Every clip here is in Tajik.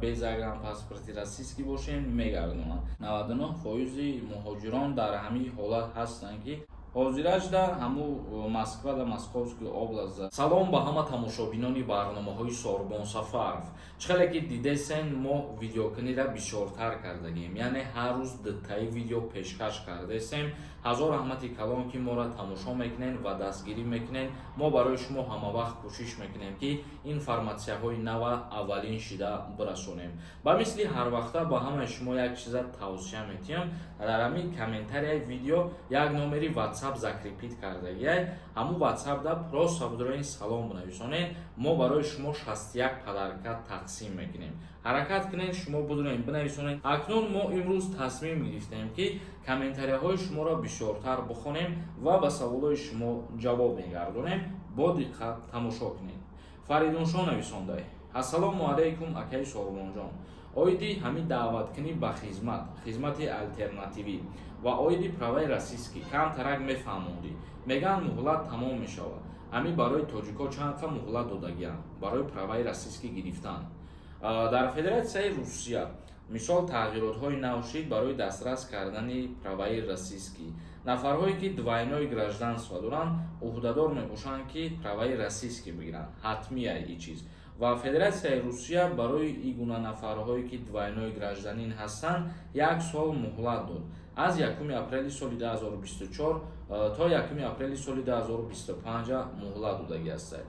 Без загранпаспорти российский бошем, мегардонанд. 99 фоизи муҳоҷирон дар ҳамин ҳолат ҳастанд, ки ҳозиражда ҳаму Москва да, Московский область. Салом ба ҳама тамошобинони барномаҳои Сорбон Сафаров. Чӣ хеле ки дидесен, мо видеокунира бисёртар кардагем, яъне ҳар рӯз дутаи видео пешкаш кардесем. Ҳазор раҳмати калон, ки моро тамошо мекунед ва дастгирӣ мекунед. Мо барои шумо ҳамавақт кӯшиш мекунем, ки информатсияҳои нава аввалин шида бирасонем. Ба мисли ҳарвақта ба ҳамаи шумо як чиза тавсия метиҳам: дар ҳамин комментарияи видео як номери Ватсап закрепить кардагиай. Ҳамун Ватсапда просто бидроин, салом бинависонед. Мо барои шумо 61 подарка тақсим мекунем. Ҳаракат кунед, шумо бидроин, бинависонед. Акнун мо имрӯз тасмим гирифтем, ки комментарияҳои шуморо бисёртар бихонем ва ба саволҳои шумо ҷавоб мегардонем. Бо диққат тамошо кунед. Фаридуншо нависондай: «Ассалому алайкум, акаи Сорбонҷон. Оиди ҳамин даъваткунӣ ба хизмат, хизмати алтернативӣ ва оиди праваи российский камтарак мефаҳмондӣ. Мегӯянд, муҳлат тамом мешавад. Ҳамин барои тоҷикҳо чанд қа муҳлат додагианд барои праваи российский гирифтан?» Дар Федератсияи Русия, мисол, тағйиротҳои нав шид барои дастрас кардани праваи российский. Нафарҳое, ки двойное гражданство доранд, ӯҳдадор мебошанд, ки праваи российский бигиранд. Ҳатмия и чиз. Ва Федератсияи Русия барои ин гуна нафарҳое, ки двойной гражданин ҳастанд, як сол муҳлат дод, аз 1 апрели соли 2024 то 1 апрели соли 2025 муҳлат додагӣ ҳастад.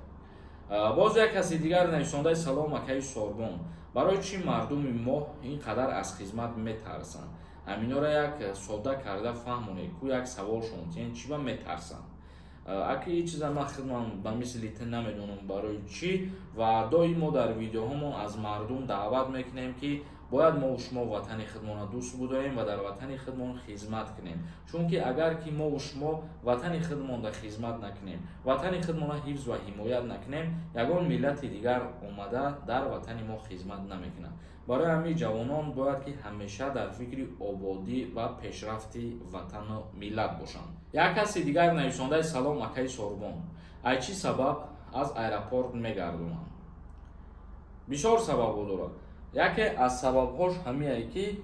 Боз як каси дигар нависондаи: «Салом, акаи Сорбон. Барои чӣ мардуми мо ин қадар аз хизмат метарсанд? Ҳаминора як содда карда фаҳмонед ку, як саволшон тиҳен, чӣ ба метарсанд?» Аки ин чиза ман худман ба мисли ту намедонам, барои чӣ. Ва доим мо дар видеоҳомон аз мардум даъват мекунем, ки бояд мо шумо ватани худмонро дӯст будорем ва дар ватани худмон хизмат кунем, чунки агар ки мо шумо ватани худмонда хизмат накунем, ватани худмонро ҳифз ва ҳимоят накунем, ягон миллати дигар омада дар ватани мо хизмат намекунад. Барои ҳамин ҷавонон бояд ки ҳамеша дар фикри ободӣ ва пешрафти ватану миллат бошанд. Як каси дигар нависондаи: «Салом, акаи Сорбон. Ай чӣ сабаб аз аэропорт мегардонанд?» Бисёр сабабҳо дорад. Яке аз сабабҳош ҳамие, ки,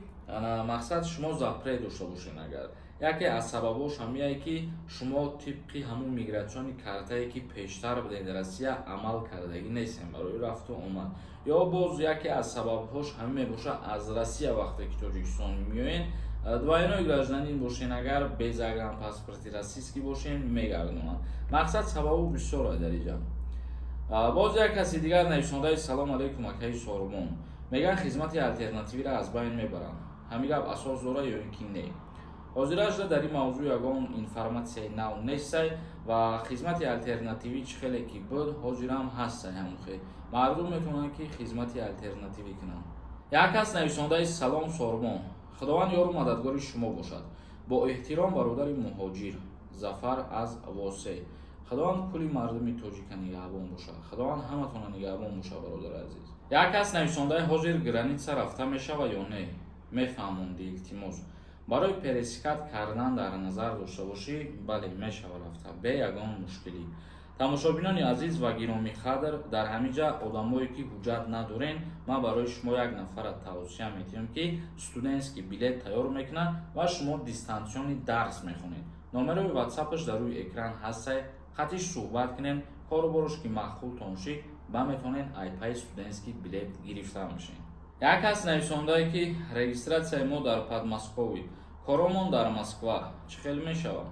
мақсад, шумо запрет дошта бошед. Агар яке аз сабабҳош ҳамие, ки шумо тибқи ҳамун миграционный картае, ки пештар будед Россия, амал кардагӣ нестем барои рафту омад. Ё боз яке аз сабабҳош ҳамин мебошад: аз Россия вақте ки Тоҷикистон меоед, двойной гражданин бошен, агар без загранпаспорти российский бошен, мегардонанд. Мақсад, сабабу бисёр дар иҷа. Боз як каси дигар нависондаи: «Салом алейкум, акаи Сорбон. Мегӯянд, хизмати алтернативиро аз байн мебаранд. Ҳамин гап асос дорад ё ин ки не?» Ҳозиражда дар ин мавзӯъ ягон информатсияи нав нестай ва хизмати алтернативӣ чӣ хеле ки буд, ҳозирам ҳастай. Ҳамон хел мардум метавонанд, ки хизмати алтернативӣ кунанд. Як кас нависондаи: «Салом, Сорбон. Худованд ёру мададгори шумо бошад. Бо эҳтиром, бародари муҳоҷир Зафар аз Восе». Худованд кулли мардуми тоҷика нигаҳбон бошад. Худованд ҳаматона нигаҳбон бошад, бародари азиз. Як кас нависондаи: «Ҳозир граница рафта мешава ё не? Мефаҳмонди, илтимос». Барои пересекать кардан дар назар дошта бошӣ, бале, мешава рафта бе ягон мушкилӣ. Тамошобинони азиз ва гиромиқадр, дар ҳамин ҷа одамое, ки ҳуҷҷат надорен, ман барои шумо як нафара тавсия метиҳам, ки студентский билет тайёр мекунад ва шумо дистанционный дарс мехонед. Номерои Ватсапаш дар рӯи экран ҳастай. Қатиш суҳбат кунем. Кору борош ки маъқултон шид, ба метавонед айпай студентский билет гирифта бошед. Як кас нависондае, ки регистратсияи мо дар Подмосковье, коромон дар Москва, чӣ хел мешавад?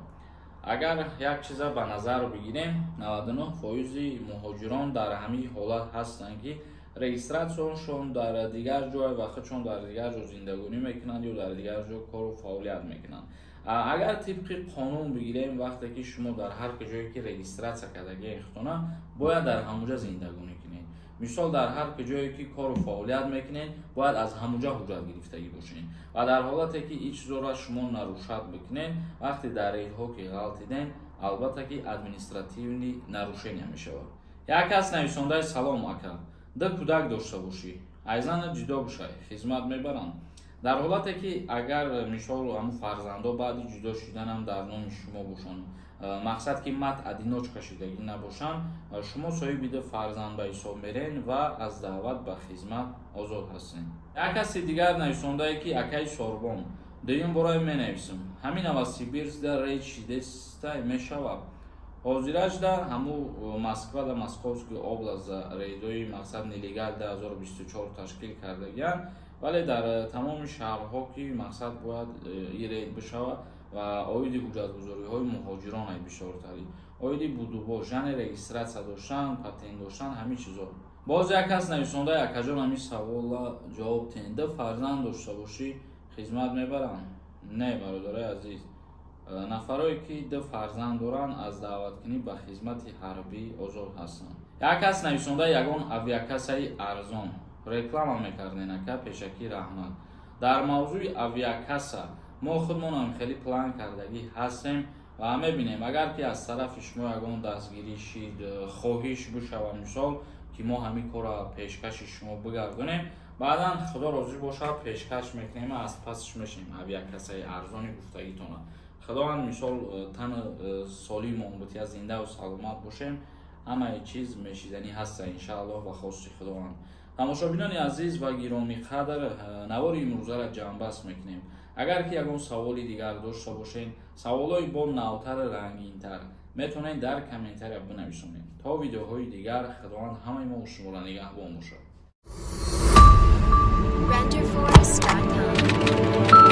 Агар як чиза ба назар бигирем, 99 фоизи муҳоҷирон дар ҳамин ҳолат ҳастанд, ки регистратсияшон дар дигар ҷой ва худшон дар дигар ҷо зиндагонӣ мекунанд ё дар дигар ҷо кору фаъолият мекунанд. Агар тибқи қонун бигирем, вақте ки шумо дар ҳар ҷое ки регистратсия кардагии худтона, бояд дар ҳамуҷа зиндагонӣ кунед. Мисол, дар ҳар ҷое ки кору фаъолият мекунед, бояд аз ҳамуҷа ҳуҷҷат гирифтагӣ бошед. Ва дар ҳолате ки ин чизоро шумо нарушать бикунед, вақте дар рейдҳо ки ғалтидем, албатта ки административный нарушение мешавад. Як кас нависондаи: «Салом, ака. Ду кӯдак дошта бошӣ, аз занат ҷудо бошай, хизмат мебаранд?» Дар ҳолате ки агар, мисол, ҳамун фарзандо баъди ҷудо шуданам дар номи шумо бошанд, Мақсад, ки мать одиночка шидагӣ набошанд, шумо соҳиби ду фарзанд ба ҳисоб мерен ва аз даъват ба хизмат озод ҳастед. Як каси дигар нависондае, ки: «Акаи Сорбон, дуюм бора менависам, ҳамин Новосибирскда рейд шидеста мешавад?» Ҳозиражда ҳаму Москвада, Московский областда рейдои, мақсад, нелегал 2024 ташкил кардагиянд, вале дар тамоми шаҳрҳо, ки, мақсад, бояд и рейд бишавад ва оиди ҳуҷҷатгузориҳои муҳоҷирон, ай бисёртарӣ оиди будубош, яъне регистрация доштан, патент доштан, ҳамин чизо. Боз як кас нависонда: «Акаҷон, ҳамин саволла ҷавоб тен, ду фарзанд дошта бошӣ, хизмат мебаранд?» Не, бародарои азиз, нафарое ки ду фарзанд доранд, аз даъваткунӣ ба хизмати ҳарбӣ озод ҳастанд. Як кас нависонда: «Ягон авиакассаи арзон реклама мекарден, ака, пешакӣ раҳмат». Дар мавзӯи авиакасса мо худмонам хеле план кардагӣ ҳастем ва мебинем, агар ки аз тарафи шумо ягон дастгирӣ шид, хоҳиш бишава, мисол, ки мо ҳамин корро пешкаши шумо бигардонем, баъдан, Худо розӣ бошад, пешкаш мекунем, аз пасш мешем авиакассаи арзони гуфтагитона. Худованд, мисол, тани солимон бутия, зиндаву саломат бошем, ҳамаи чиз мешиданӣ ҳаста, иншааллоҳ, ба хости Худованд. Тамошобинони азиз ва гиромиқадр, навори имрӯзаро ҷамъбаст мекунем. Агар ки ягон саволи дигар дошта бошед, саволҳои бо навтару рангинтар метавонед дар комментария бинависонед. То видеоҳои дигар, Худованд ҳамаи мо шуморо нигаҳбон бошад. Renderforest.com.